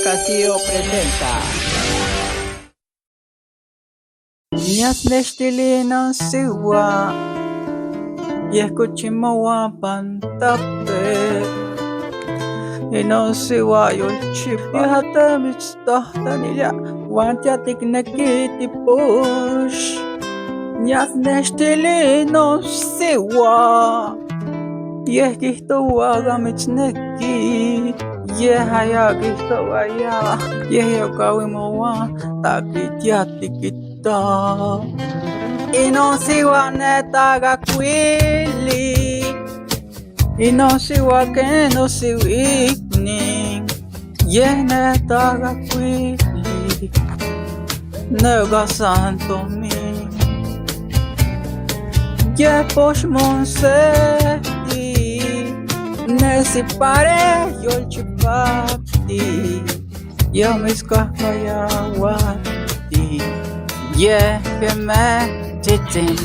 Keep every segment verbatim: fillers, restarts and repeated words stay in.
Castillo presenta. Ña si neshitili Inosuwa, yehkuchi mowa pantape. Inosuwa yolchiba, yehata mitsi tohtanilya, wantia tikneki tipush. Ña si neshitili Inosuwa, yehkihtowa gha mitsi neki, yehaya kihtowa ya, yehaya kawi mowa takitia tikita. Inosuwa neta gha kwili. Inosuwa kẹ Inosuwa ikni, yẹe nẹtaghẹ akwili, nẹgha Santo mi. Yẹe poshimon seti, nesi pare yolchipati. Yọ miska kaya wati. Ye keme chitin.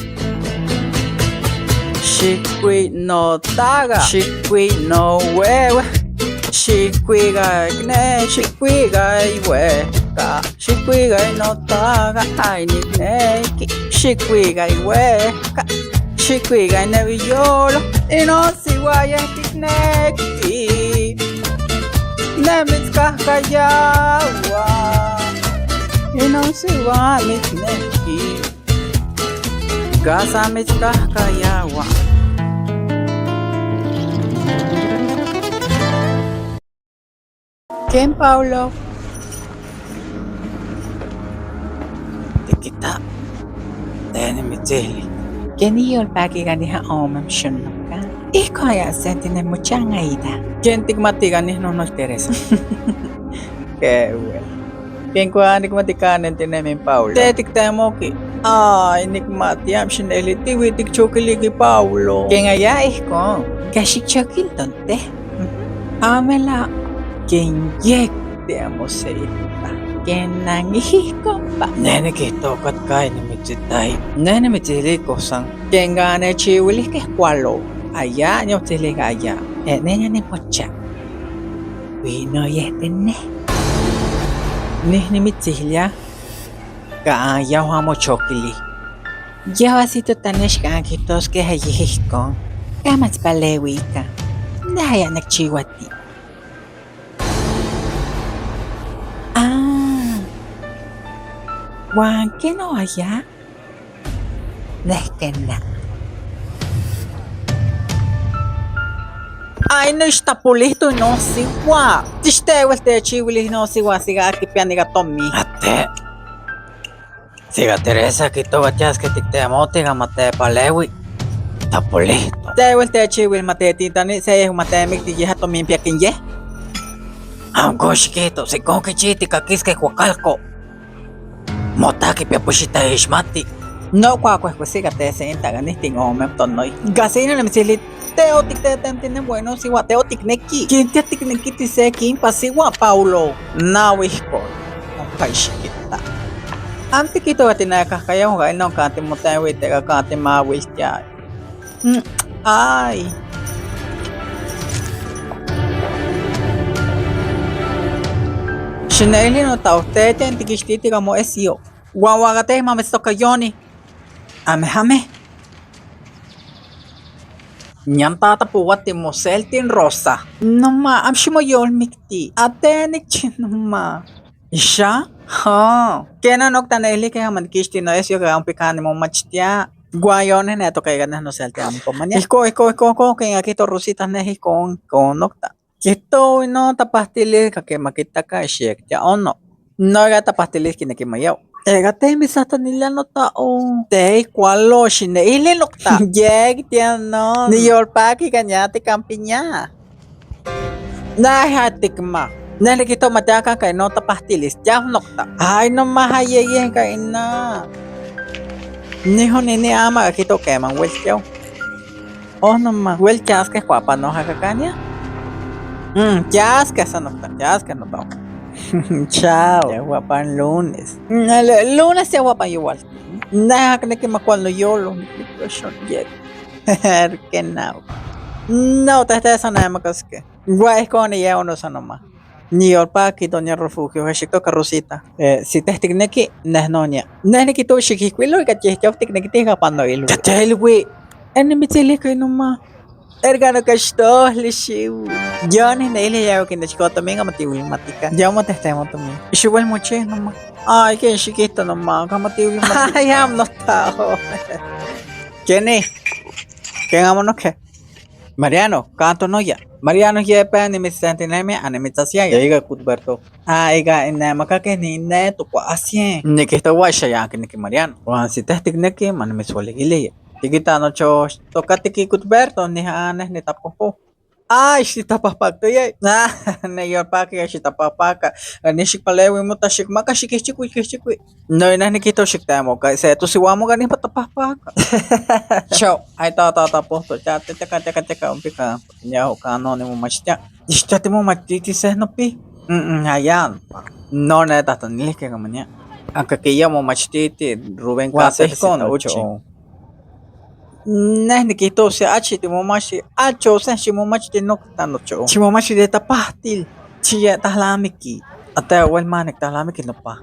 Shikwi no taga. Shikwi no wewe. Shikwi ga ne. Shikwi ga iwe ka. Shikwi ga no taga. Ai ni neki. Shikwi ga iwe ka. Shikwi ga ne yolo. Ino siwa ye neki. Ne mitska kayawa. Ino siwa mitneki. Gasa mitska kayawa. Ken Paulo? Teketa. Teni mi tsili. Keni yol paki gani ha omem shunu ka. Iko ya senti ne muchanga ida. Ken tik mati gani no no Teresa. Kewe. Ken kwa nik mati ka ne tene mi Paulo. Te tik te moki. Ai, nik mati am shin eli tiwi tik chokili ki Paulo. Ken ya iko. Gashi chokil tonte. Amela, ken yek te amo se pa. Ken nangi hiko pa. Nene ke tokat kai ni mitsi tai. Nene mitsi le kosang. Ken gane chi wili ke kwalo. Aya, nyo tele aya. E, nene ne pocha. Wino ye tene. Nihni mitsi hilia. Ka aya hwa mo chokili. Jawa si to tanesh ka anki tos ke ha yihishkon. Ka mat palewi ka. Nda ya nak chiwati. Ah. Wan ke no ya. Neh ke na. Ai, no está polito no siwa. Tiste wel te chiwili no siwa siga ki piani ga tomi. Ate. Siga Teresa ki toga chaske tik te mote ga mate palewi. Tapolito. Te wel te chiwil mate tintani se ye mate mik ti ye hato mi pia kin ye. Ango shikito, si kon ki chiti ka kiske kwa kalko. Mota ki pia pushita ishmati. No kwa kwa kwa siga te se inta ga ni tingo me to noi. Gasi ina na mi sili. Te otik te tem tine bueno siwa te otik neki. Kin te tik neki ti se kin pa siwa Paulo. Na wihko. Opa ishikita. Anti kito gati na ka ka yonga ino kanti muta wete ga kanti ma wihtia. Mm, ai. Shina ili no ta te te nti kishiti ti ga mo esio. Wa wa ga te ma me soka yoni. Ame hame. Nyantata puwa ti musel tin rosa. Numa, am shimo yol mikti. Ateni chi numa. Isha? Ha. Kena nok tane eli ke haman kishti no esio ka ampi kani mo machtia. Gua yone ne toka iga no sel te ampo mania. Iko, iko, iko, iko, ke nga kito rusita ne iko, iko nokta. Kito ino tapahtilis ka kema kita ka shek ja ono. No ga tapahtilis kine kema yau. Ega temi satanilia no ta o. Te kwalo shine ile nokta. Jeg tiano. Ni yol paki kanyati kampinya. Na ha tikma. Nene kito mata ka ka ino tapahtilis ja nokta. Ai no maha ye ye ka ina. Ni ho ni ni ama kito kema wel tiao. Oh, no ma. Wel, chaske kwapa no ha kakania. Mm, chaske sa no ta, chaske no ta. Chao. Ya guapan lunes. Mm, el lunes ya guapan igual. Na ha kene ke ma cual no yolo. Ni presión ye. Genau. No, ta ta sa na ma kaske. Guay con ya uno sa no ma. New York Park, Doña Rufugio, Jesús toca Rosita. Eh, si tejtikneki, neh no nia. Neh ni kitu shikikwi lo ka chehcha tikneki te ka pano ilu. Telu wi. Eni mi tilika inuma. Ergano ka shito lishiu. Yo ni ne ile ya que ne chiko to minga mati wi matika. Yo mo tejte mo to mi. Shuwel mo che numa. Ay, que shikito numa, ka mati wi matika. Ay, am no tao. Kenny. Kenga mo no ke. Mariano, kanto no ya. Mariano, ye pe ani mi senti nemi, ani mi tasia ya. Iga Cuthberto. Ah, iga, ine, maka ke ni ne to kwa asien. Ni ke to wa sha ya ke ni ke Mariano. Wa si tejtikneki, mani mi swali gile ya. Tikita no cho, toka tiki Cuthberto, ni ha, ne, ni tapopo. Ah, shi tapapaka to ye. Ah, ne yo paka ya shi tapapaka. Ni shi pale wi mo ta shi maka shi kichikwi, kichikwi. No, ina ni kito shik temo ka se to si wa mo ga ni pata pa pa ka. Cho, ai ta ta ta po to cha te te ka te ka te ka umpi ka. Nya ho ka no ni mo machita. Ishita ti mo machiti se no pi. Mm, mm, ayan. No ne ta ta ni le ke ka manya. Aka ke ya mo machiti ti Ruben ka se ko no cho. Neh ni kito se achi ti mo mashi acho se shi mo machi ti no ta no cho. Shi mo machi de ta pa ti. Chi ya ta la mi ki. Ata wel mane ta la mi ki no pa.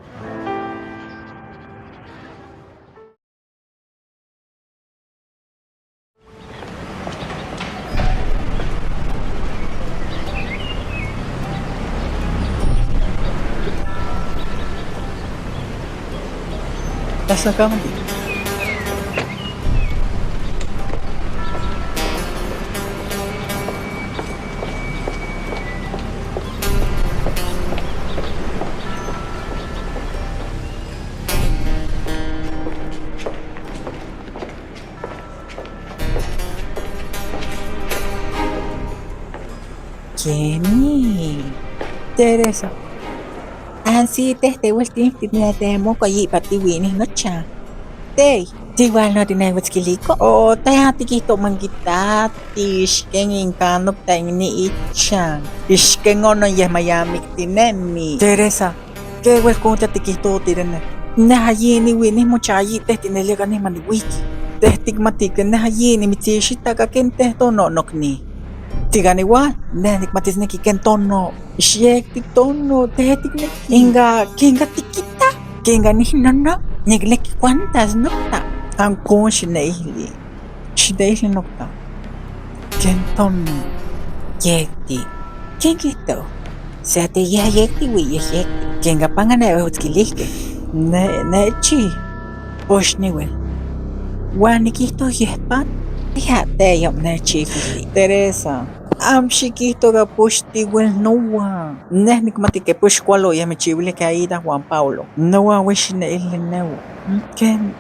Essa cama aqui. Kemi, Teresa. Ansi teh te wes tin ti ne te mo ko yi pati wini no cha. Tei, ti wal no ti ne wes kiliko. O, ta ya ti ki to mangi ta ti shikengin ka no ta ni ichang. Ishikeng ono ye ma ya mik ti ne mi. Teresa. Ke wel konta ti ki to ti re ne. Ne ha yini wini mo cha yi teh ti ne lega ni mani wiki. Teh ti ma ti ke ne ha yini mi ti shi ta ka ken teh to no nok ni. Ti ga ni wa, ne ni ma ti ne ki ken to no. Shi ek ti to no, teh ti ne ki. Inga, kinga ti kita. Kinga ni no no. Ni le ki kwanta no ta. An kon shi ne ili. Shi de ili no ta. Ken to no. Yek ti. Ken ki to. Sa te ya yek ti wi ya yek ti. Ken ga panga na ya wut ki lihke. Ne, ne chi. Posh ni wel. Wa ni ki to yeh pan. Ya te yom ne chi ki. Teresa. Am shi ki to ga posh ti wel no wa. Ne ni kuma ti ke posh kwa lo ya me chi wile ka ida Juan Paulo. No wa we shi ne ili ne wo. Ken.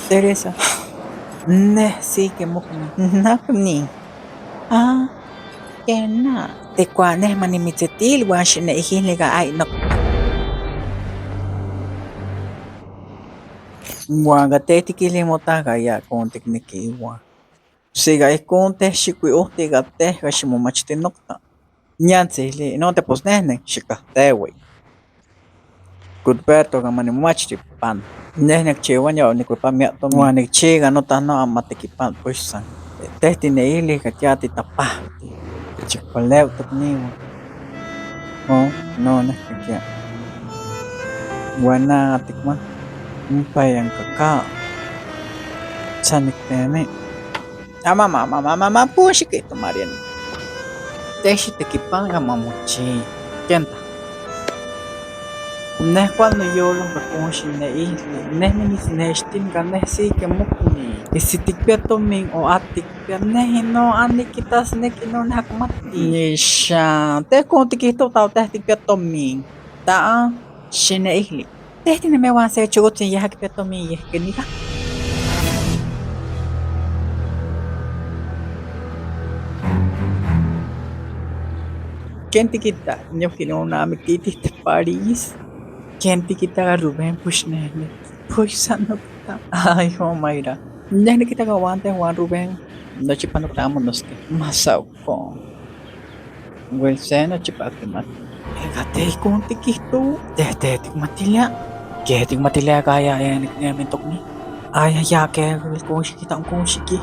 Teresa. Ne si ke mo kuma. Nak ni. Ah. Kena, te kwa neh mani mi tsetil wa shi ne ihi lega ai nok. Wa ga te tikili mo ta ga ya kon tekniki wa. Si ga ikon te shi kwi o te ga te ga shi mo machite nok ta. Nyan tseile, no te pos neh ne shi ka te we. Cuthberto ga mani mo machiti pan. Neh nek che wanya o nek pa miato mo nek che ga no ta no amate ki pan push san. Teh ti ne ili ka cha ti ta pa. Chi pa leu tuk ni mo. O, no nek ka cha. Wana tik ma. Mpa yang ka ka. Chanik tene. Ama, ama, ama, ama, ama, pushi ke tu Marian. Teshi te ki panga mamuchi. Kenta. Neh kwanu yolo nga kunshi ne ili. Neh ni misi ne shtin nga neh si ke mukuni. Isi tikpia tomin o atikpia neh no ani kita sine ki no neh akumati. Nisha. Te kun tiki to tau teh tikpia tomin. Ta a shi ne ili. Teh ti ne me wan se chugutin ye ha ki peto mi ye ke ni ka. Ken ti kita nyo ki no na mi ti ti te Paris. Ken ti kita ga Ruben push ne ne. Push sa no kita. Ay, oh my God. Ne ne kita ga wan te wan Ruben. No chi pano kita mo no ske. Masau. Ko. Wel, se no chi pa ki mat. Ega te kon ti ki tu. Te te ti matilia. Ke ti matilia ka ya ya ni ne mi tok ni. Ay ya ke wel kon shi ki ta kon shi ki.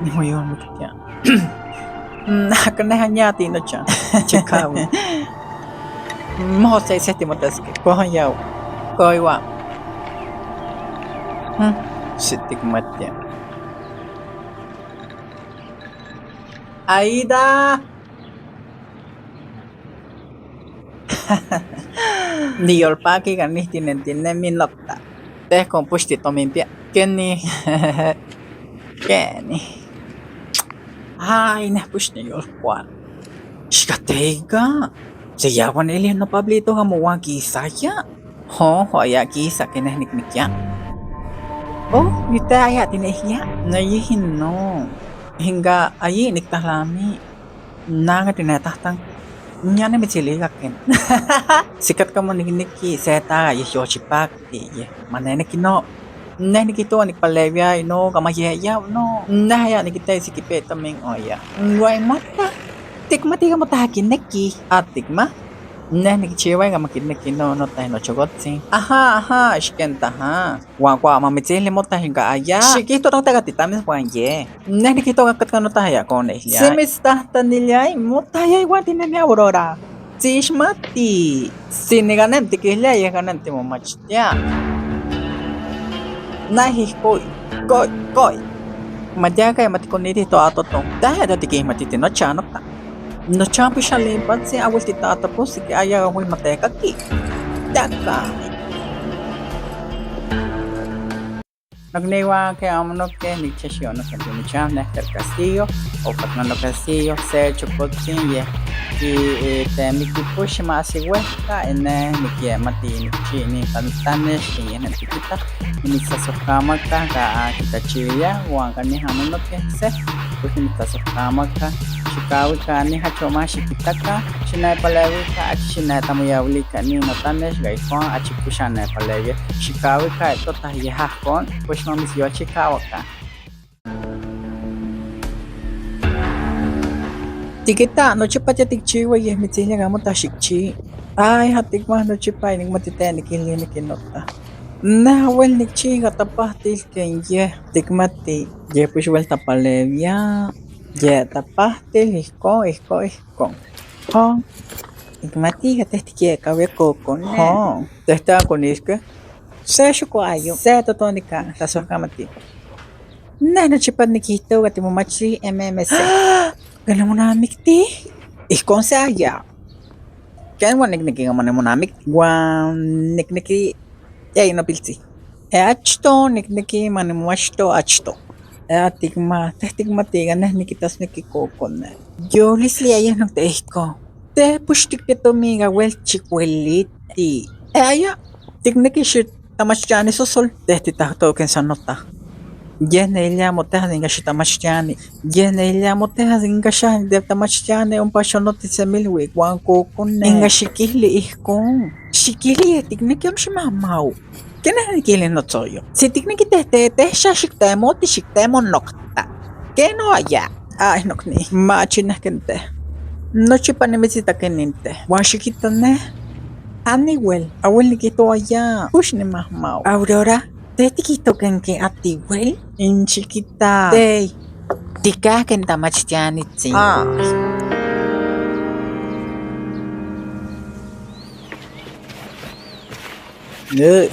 Ni mo yo mi ki ya. Na ka ne ha nya ti no cha. Che ka wel. Moho sai seti motaske. Koho yau. Koiwa. Hmm. Sitik matia. Aida. Ni yolpaki gani tine tine mi nokta. Te kompushti tomin pia. Keni. Keni. Ay, neh push ni yol kwa. Shikateiga. Se ya wan eli no Pablito ga mo wan kisa ya. Ho, ho ya kisa kene nik nik ya. Oh, ni te aya tine ya. Na yi hin no. Hinga ayi nik tahlami. Nanga tine tahtang. Nyane mi chili ga ken. Sikat kamo nik nik ki se ta ya yo chipak. Iye, mana ene kino. Neh niki to niki palevia ino kama ye ya no. Neh ya niki te si kipe to ming oya. Ngwai mata. Tik ma tiga mata haki neki. A tik ma. Neh niki chiwa kama ki neki no no ta no chogotsi. Aha, aha, shikenta ha. Wa kwa ma mitili mota hinga aya. Shiki to ta ga tita mi kwa ye. Neh niki to ga katka no ta ya kone ya. Si mi sta ta nilia mota ya wa tine mi aurora. Tishmati, sini ganem tikihlia ye ganem timo machtia. Nahi koi, koi, koi. Madia kai mati koniri to atoto. Dahe da tikihmati tino chanokta. No champu shali patsi awil tita atopo siki aya awil mate kaki. Daka. Nokniwa ke amuno ke ni cheshi ono ke dumi cham ne ter castillo o Fernando Castillo se chukotsin ye ki temi ki pushi ma asi weka ene ni ki mati ni chi ni pantanes ki ye ne tikita ni sa sokama ka ka kita chi ya wa ka ni hamuno ke se pushi ni sa sokama ka shikawi ka ni ha choma shikitaka shina palewi ka achi shina tamu ya uli ka ni matanes ga ikon achi pushane palewi shikawi ka tota ye ha kon. Pues no mis yo chikawa ka. Tikita no chipa cha tikchi we ye mitsi nya ga mota shikchi. Ai ha tikma no chipa ni mota te ni kili ni kinota. Na wel ni chi ga tapa til ken ye. Tikma ti ye push wel tapa le ya. Ye tapa til iko iko iko. Ho. Ikma ti ga te tiki ka we koko ne. Ho. Te ta koniske. Se shuko ayo. Se totonika. Ta so kamati. Nene chipat nikito gati mo machi M M S. Gana mo na mikti. Ikonse aya. Ken wa nik niki gama mo na mik. Wa nik niki ya ino pilti. E achto nik niki mani mo achto achto. E atikma, te tikma tiga neh niki tas niki koko ne. Yo lisli ya yeh nok te iko. Te push tik te tomi ga wel chikweliti. E aya. Tik niki shit. Tamachitiani sosol, teti tahto ken sanota. Yeh ne ilya mo teha zinga shi tamachitiani. Yeh ne ilya mo teha zinga shi de tamachitiani umpa shonoti semil wi kwan ko kune. Inga shikihli ihkun. Shikihli ye tikni kem shi mamau. Kene hani kihli no tsoyo. Si tikni ki te te te sha shik te mo ti shik te mo nokta. Keno ya. Ai, nokni. Ma china kente. No chipa ni mitsi ta keninte. Wa shikita ne. Ani wel. Awel ni kito ya. Push ni mahmau. Aurora. Te ti kito kenke ati wel. In shikita. Te. Tika kenta machitiani tsi. Ah. Ee,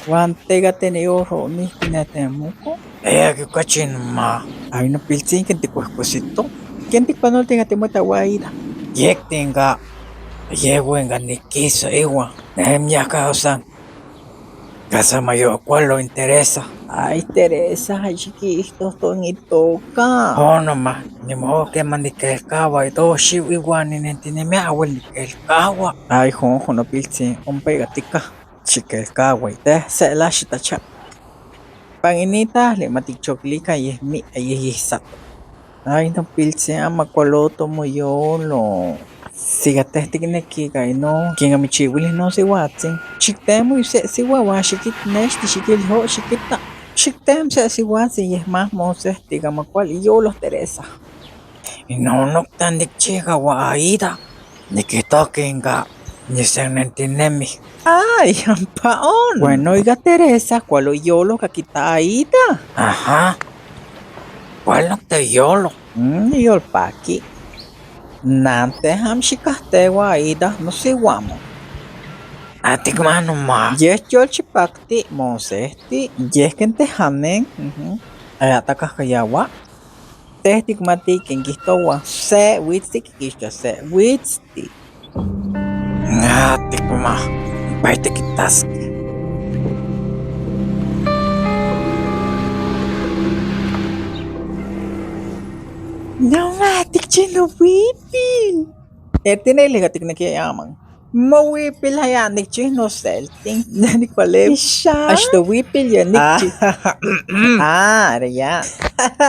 wantega tene yo ro mi kina te muko. Ee, ke kachin ma. Ai no pilsin kente kwa kosito. Kente kwa no tenga te mota waida. Yek tenga. Ye wenga ni kiso ewa. Nem ya ka osan. Kasama yo kwa lo interesa. Ai Teresa, hai shiki to to ngi toka. Hono ma, ni mo ke mandi ke kawa ito shi iwa ni nentini me awel ni ke kawa. Ai ho ho no pilsin, umpe ga tika. Chikel kawa ite se la shitacha. Panginita le mati choklika ye mi ye ye sato. Ai no pilsin ama koloto mo yolo. Siga te tikne kika ino. Kinga mi chiwili no si watsi. Shiktem se si wawa shikit nesti shikil ho shikita. Shiktem se si watsi ye ma mo se tiga ma kwal yolo Teresa. Ino nok tandik chiga wa aida. Nikitokinga, nisenentinemi. Ay, ampaon. Bueno, iga Teresa, kwalo yolo kakita aida. Aha. Kwalo te yolo. Mm, yol paki. Nante ham shikahte wa ida no se wa mo. Atik manu ma. Ye chol chipak ti mo se ti ye kente hanen. Mhm. Aya takaka ya wa. Tehti kuma ti kingihto wa se witsti kikishka se witsti. Nga ti kuma pai te kitaski. Não há tik chino wipil. Ertine ilega tik neke yaman. Mo wipil haya nik chih no sel tin. Nani kwale? Isha. Ashto wipil ya nik chih. Ah, ya.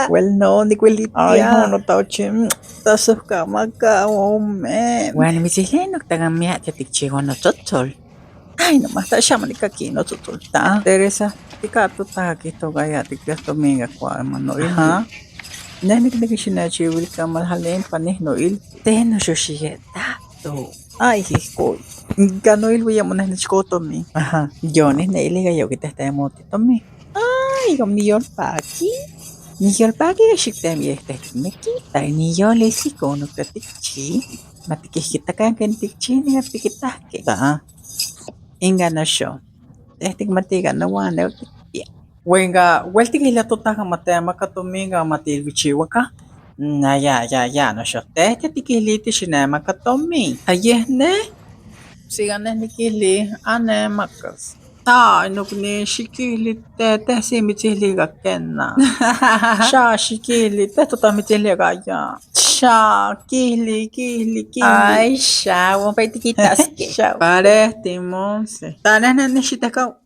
Well, no, nik wili. Ay, ya. Hono tau chim. Taso kama ka ome. Wan mi chih le nok taga mi hati tik chih hono totol. Ay, no mata shama nik aki no totol ta. Teresa, tika tu ta ki to gaya tik ya to minga kwa mano. Aha. Nani kini kishina chi wil kama halen pani no il. Teno shoshi yeta to. Ay, hijo. Gano il voy a poner chiko to mi. Aha. Yo ni ne ile ga yo que te está de moto to mi. Ay, yo mi yo paki. Ni yo paki ga shik te mi este mi ki. Ay, ni yo le si ko no te ti chi. Ma ti ki kita kan ken ti chi ni ti kita ke. Ta. Inga no sho. Te ti ma ti ga no wa ne. Wenga, wel tikihila tutaha mate maka tominga mate ilvichiwaka. Na ya, ya, ya, no shotete tikihili tishine maka tomi. Ayehne, siga ne nikihili ane makas. Ta, inokne shikihili tete si mitihili ga kena. Sha shikihili tete tota mitihili ga ya. Sha, kihili, kihili, kihili. Ai, sha, won pai tikitaske. Sha, pare timonse. Ta ne ne ne shitaka.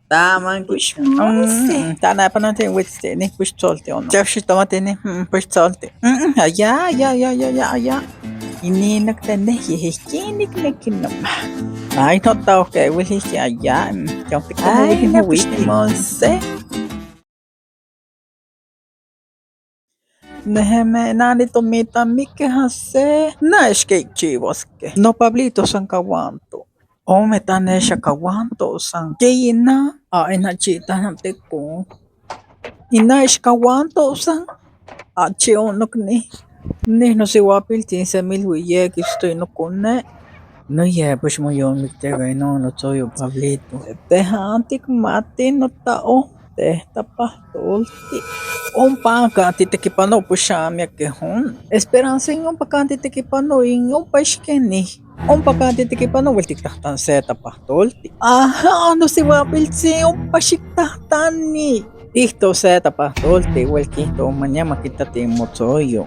Taman ki. Push monse. Mm, ta na pa na te wet te ne push tolte ono. Chef shi toma te ne, mm, push tolte. Mm, mm, aya, aya, aya, aya, aya. Ini nak te ne ye he ki nik ne ki no ma. Ai, no ta oke, wil he ki aya. Mm, chef te ko ai, wil na he push wiki. Monse. Neheme, nani to mita mi ke hase. Na es ke chivo es ke. No Pablito san kawanto. Ome ta nesha kawanto san. Ke ina, a ina chi ta na te ko. Ina es kawanto san. A chi ono kni. Ni no si wapil tin se mil wi ye ki sto ino kone. No ye pues mo yo mi te ga ino no to yo Pablito. Te ha antik mati no ta o. Te ta pastolti. Ompa kanti te ki pano pushami ke hon. Esperanza in ompa kanti te ki pano in ompa shikeni. Ompa kanti te ki pano wel tik tahtan se ta pastolti. Aha, no si wapil si ompa shik tahtani. Ihto se ta pastolti wel kihto manyama kita te motsoyo.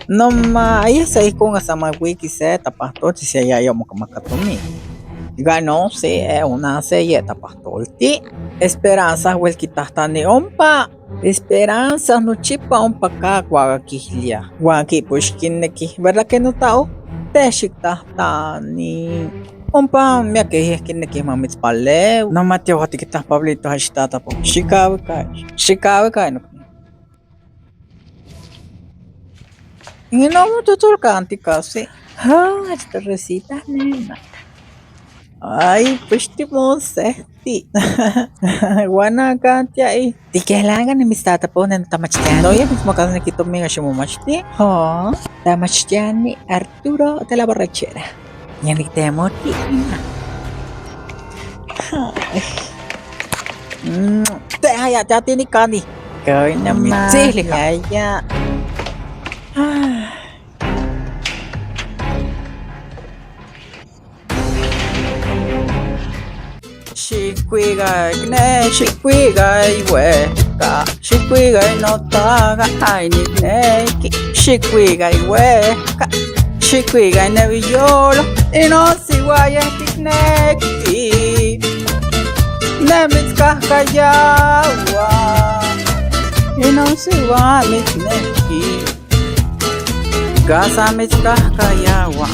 No ma, aye sa ikonga sama wiki se ta pastolti se ya yo moka maka tomi. Gano se e una se ye ta pastolti. Esperanza wel ki tahtani ompa. Esperanza no chipa ompa ka kwa kihilia. Wa ki push kineki. Verdad ke no ta o? Te shik tahtani. Ompa mia ke he kineki ma mit pale. No ma te wa ti kita Pablito ha shita ta po. Shikawe kai. Shikawe kai no. Ino mu tutul kanti kasi. Ha, Teresita nena. Ai, pushti monseti. Wana kanti ai. Tikelanga ni mistata pone tamachitiani. No ya mismo kanti ki tominga shimo machiti. Ha, tamachitiani Arturo de la Borrachera. Ña ni temoti ina. Mm, te aya ta tini kani. Koi na mi tsihli ka. Ya, ya. Shikwiga ne, shikwiga iwe ka, shikwiga inotaga aini neki, shikwiga iwe ka, shikwiga ineviyolo, inosi waye tikneki, nemitskaka yawa, inosi wa mitneki. Gasa mitskaka yawa.